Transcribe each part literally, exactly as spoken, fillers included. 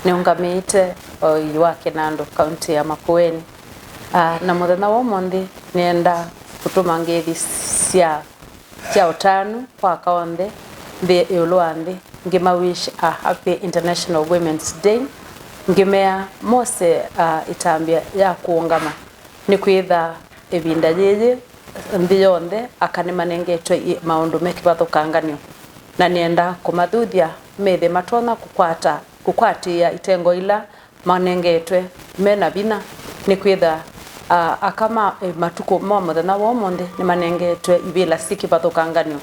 Nĩũngamĩĩte o yu wa Kĩnandũ, kaunti ya Makueni. Ah, na mũthenya wa ũmũnthĩ nĩenda kũtũma ngeithi sya, sya ũtanu kwa aka onthe nthĩ, ĩũlũ wa nthĩ, ngĩma wish a happy International Women's Day, ngĩmea mose, ah, ĩtambya ya kũũngama, nĩkwĩtha ĩvinda yĩyĩ nthĩ yonthe aka nĩmanengetwe i-, maũndũ me kĩvathũkanganyo, na nĩenda kũmathuthya methĩe matonya kũkwata, kũkwatĩĩa itengo ila manengetwe me na vinya, nĩkwĩtha, a, aka ma, e, matukũ ma mũthenya wa ũmũnthĩ nĩmanengetwe ivĩla syĩ kĩvathũkanganyo.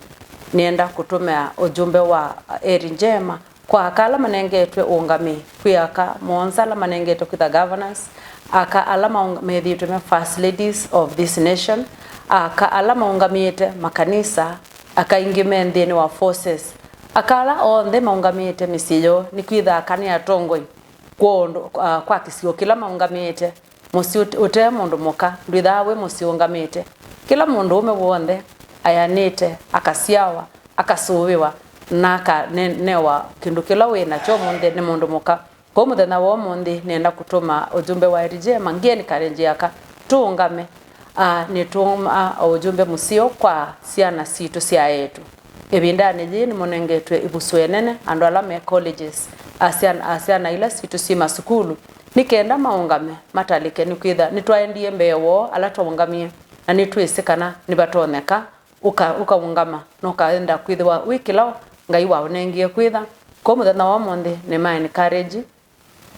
Nĩenda kũtũmĩa ũjumbe wa, a, Eri Njema kwa aka ala manengetwe ũngamĩi, kwĩ aka mũonza ala manengetwe kwĩtha governors, aka ala maũng-, methĩĩtwe me first ladies of this nation, aka ala maũngamĩĩte makanisa, aka aingĩ me nthĩnĩ wa forces, aka ala onthe maũngamĩĩte mĩsyĩ yoo, nĩkwĩtha aka nĩ atongoi kwa ũndũ, ah, kwa kĩsio kĩla maũngamĩĩte. Mũsyĩ ũte, ũte mũndũ mũka ndwĩthaa wĩ mũsyĩ ũngamĩte. Kĩla mũndũũme w'onthe ayanĩte akasyawa, akasũvĩwa, na akanewa kĩndũ kĩla wĩ nakyo ũmũnthĩ nĩ mũndũ mũka. Kwoou mũthenya wa ũmũnthĩ nĩenda kũtũma ũjumbe wa Eri Njema, ngĩ encourage aka tũũngame. Ah, nĩtũũma o ũjumbe mũseo kwa syana sitũ sya eĩtu. Ĩvindanĩ yĩĩ nĩmũnengetwe ivusũe nene andũ ala me colleges, a syana, a syana ila sitũ syĩ masukulu, nĩ kenda maũngame, matalĩke, nĩkwĩtha nĩtwaendie mbee woo ala twaũngamie, na nĩtwĩsĩ kana nĩvatonyeka ũka-, ũkaũngama na ũkaenda kwĩthĩwa wĩ kĩla Ngai waũnengie kwĩtha. Kwoou mũthenya wa ũmũnthĩ nĩma encourage,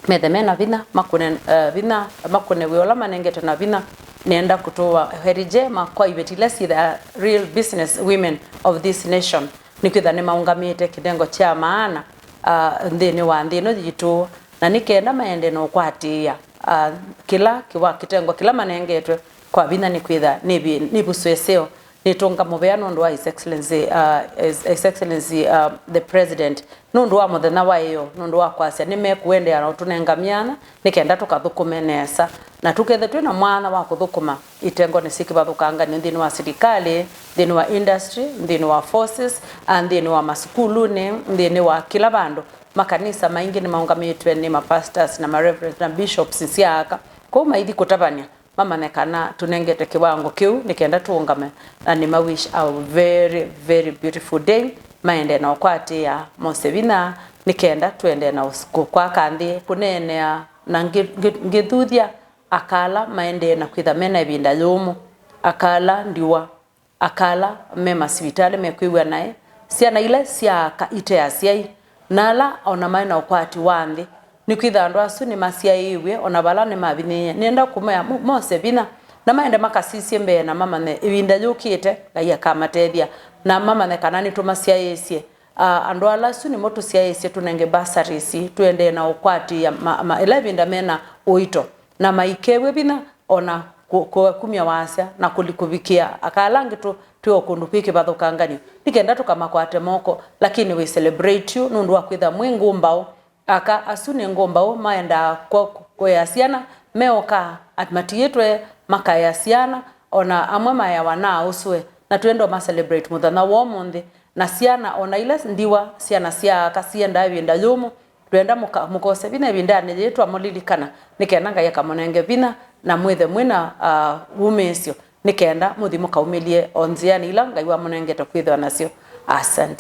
methe me na vinya, makũne, eh, vinya, makũne wĩa ũla manengetwe na vinya. Nĩenda kũtũa heri njema kwa iveti ila syĩ the real business women of this nation, nĩkwĩtha nĩmaũngamĩte kĩtengo kya maana, ah, nthĩnĩ wa nthĩ ĩno yitũ, na nĩ kenda maende na ũkwatĩĩa, ah, kĩla kĩwa kĩtengo kĩla manengetwe kwa vinya, nĩkwĩtha nĩvi-, nĩvusũe seo. Nĩtũnga mũvea nũndũ wa His Excellency, uh, His, His Excellency, uh, the President, nũndũ wa mũthenya wa ĩyo, nũndũ wa kwasya nĩmekũendeea na ũtũnenga myanya nĩ kenda tũkathũkũme nesa, na tũkethe twĩ na mwanya wa kũthũkũma itengonĩ syĩ kĩvathũkanganyo nthĩnĩ wa silikalĩ, nthĩnĩ wa industry, nthĩnĩ wa forces, a nthĩnĩ wa masukulunĩ, nthĩnĩ wa kĩla vandũ. Makanisa maingĩ nĩmaũngamĩtwe nĩ mapastors na mareverends na bishops sya aka, kwoou maithi kũtavany'a mamanye kana tũnengete kĩwango kĩu nĩ kenda tũũngame, na nĩma wish a very, very beautiful day. Maendee na ũkwatĩĩa mose vinya nĩ kenda tũendee na ũs-, kũ-, kwaka nthĩ, kũneenea na ngĩ-, ngĩ-, ngĩthuthya aka ala maendee na kwĩtha me na ĩvinda yũmũ, aka ala ndiwa, aka ala me masivitalĩ mekwĩw'a naĩ, syana ila sya aka ite asyai, na ala o na maĩ na ũkwati wa nthĩ, nĩkwĩtha andũ asu nĩmasyaĩĩw'e o na vala nĩmavinyĩĩe. Nĩenda kũmea mo-, mose vinya, na maende makasisye mbee na mamanye ĩvinda yũkĩte Ngai akamatethya, na mamanye kana nĩtũmasyaĩĩsye. Ah, andũ ala asu nĩmo tũsyaĩĩsye tũnenge bursaries, tũendee na ũkwatĩĩa ma-, ma-, ĩla ĩvinda me na ũito, na maikew'e vinya o na kũ-, kũ-, kumya wasya na kũli kũvikĩa aka ala angĩ tũ-, twĩ o kũndũ kwĩ kĩvathũkanganyo, nĩ kenda tũkamakwate moko. Lakini we celebrate you nũndũ wa kwĩtha mwĩ ngũmbaũ. Aka asu nĩ ngũmbaũ, maendaa kũ-, kũea syana, meũka at-, matiĩtwe makaea syana, o na amwe maeawa na aũsũe, na twĩenda ũma celebrate mũthenya wa ũmũnthĩ. Na syana o na ila ndiwa, syana sya aka siendaa ĩvinda yũmũ, twenda mũka-, mũkose vinya ĩvindanĩ yĩĩ twamũlilikana, nĩ kenda Ngai akamũnenge vinya na mwĩthe mwĩ na, ah, wumĩĩsyo, nĩ kenda mũthi mũkaumĩlye o nzĩanĩ ila Ngai wamũnengete kwĩthĩwa nasyo. Asante.